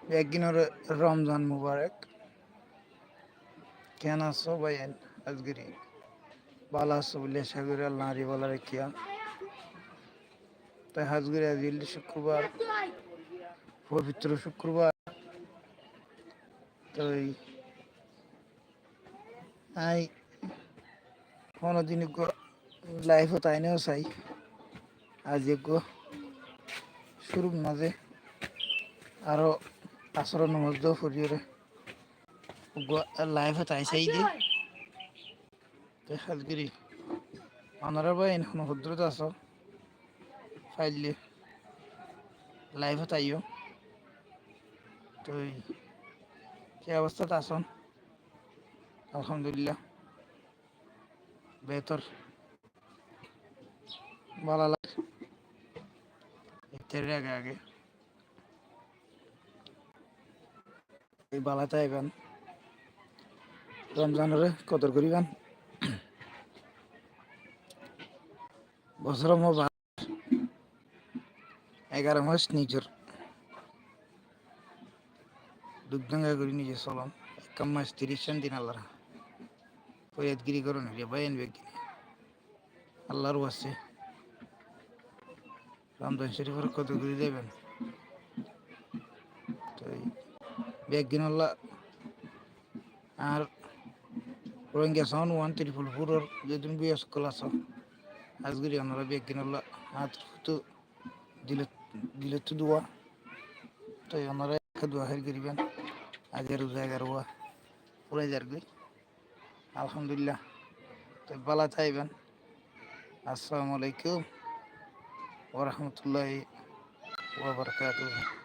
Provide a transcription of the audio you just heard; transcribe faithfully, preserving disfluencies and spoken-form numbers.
Beggúnore Romzan Mubarek. Keén asó báiyain? Asgori bála asó buli acá gorí, Allah añáre bála raikké. Toi hás gorí aijja óilde cúkkurbar, fobitro cúkkurbar. Toi añí honódin eggúa laifot aái no sai, aijja eggúa cúrur mazé aró asóror nomaz dua foriyóre eggúa laifot aái sai de. Te hás gorí onorá báiyain honó hoddúrot asó, faillé laifot aiyó. Toi ki obostát asón? Alhamdulillah, betor, bála lager. Iftarir age age bála táiban, Romzanoré kodor goríban. Bosóror mozé egaró mac nizor duk dánga gorí nize solon, ekkán mac tiríc cán din Allar foriyad gíri goron, re báiyain beggúne, Allar waste Romzan córifor kodor gorí zaiban. Toi beggúnolla añár Rohingya Sound One Triple Four or zedún viewers ókkol asó, hás gorí onorá beggúnolla añár torfóttu dilot, dilottú dua. Toi onorá ekká dua hér goríban. Aijja ruza egaró wa furai zargói. Alhamdulillah. Toi bála táiban. Assalamu alaikum wa rahmatullahi wa barakatuhu.